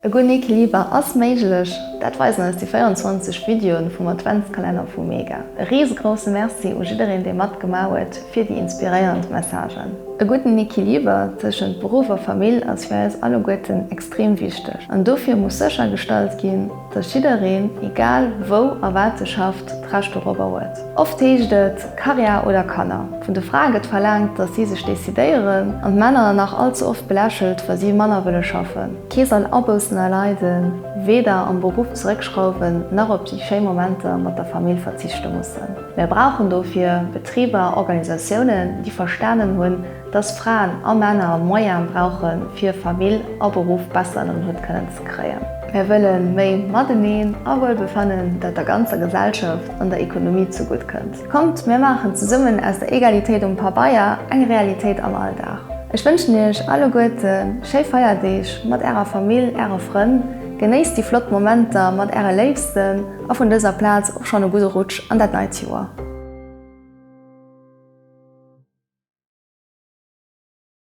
E gudden Equiliber ass méiglech, dat weisen eis déi 24 Videoen vum Adventskalenner vu Mega. E riesegrousse Merci u jiddereen dee matgemaach huet fir déi inspiréierend Messagen. E gudden Equiliber tëschent Beruff a Famill ass fir eis alleguerten extrem wichteg an dofir muss séchergestallt ginn, dass jiddereen, egal wou a wat e schafft, d'Recht dorobber huet. Oft heescht et, Karriär oder Kanner. Vun de Frae gëtt verlaangt, dass si sech decidéieren, an d'Männer nach all ze oft belächelt, wa si manner wëlle schaffen. Kee soll Aboussen erleiden, weder am Beruff zeréckschrauwen, nach op déi schéi Momenter mat der Famill verzichte mussen. Mär brauchen dofir Betriber, Organisatiounen, déi verstanen hunn, dass Fraen a Männer Moyene brauchen, fir Famill a Beruff besser ënner en Hutt kënnen ze kréien. Mär wëlle méi Mateneen a Wuelbefannen, dat der ganzer Gesellschaft an der Ekonomie zegutt kënnt. Kommt, mir maachen zesummen aus der Egalitéit um Pabeier eng Realitéit am Alldag. Ech wënschen Iech alleguerte schéi Feierdeeg mat Ärer Famill, Äre Frënn. Genéisst déi flott Momenter mat Äre Léifsten a vun dëser Plaz och schonn e gudde Rutsch an dat neit Joer.